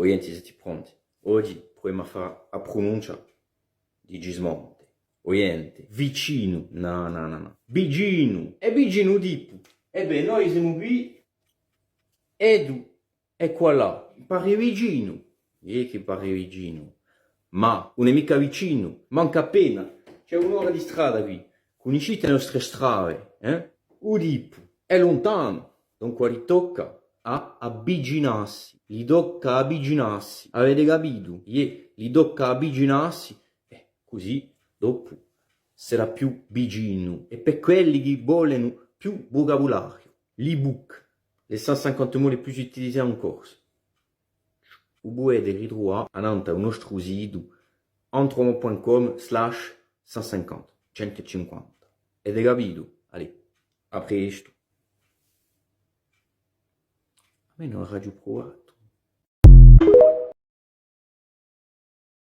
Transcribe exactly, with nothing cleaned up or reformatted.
O ghjenti, seti pronti? Oghji pruvemu à fà a prununcia di Gismonte. O ghjenti, vicinu, nò, nò, nò, nò. Biginu, hè biginu u tippu. È bè, noi simu quì, è eddu hè quallà, pari vicinu. Iè chì pari vicinu, ma ùn hè micca vicinu, mancu appena. Ci hè un'ora di strada quì. Cunniscite e nostre strade, eh? U tippu hè luntanu, dunque li tocca à avvicinassi, li tocca à avvicinassi. Avete capitu? Iè, li tocca à avvicinassi, eh, cusì dopu serà più vicinu. È per quelli chì volenu più vucabulariu, l'ebook, les cent cinquante mots les plus utilisés en corse, u pudete ritruvà annantu à u nostru situ, antromo point com slash cent cinquante, centu cinquanta. Avete capitu? Allez, à prestu. À mè ùn l'aghju pruvatu.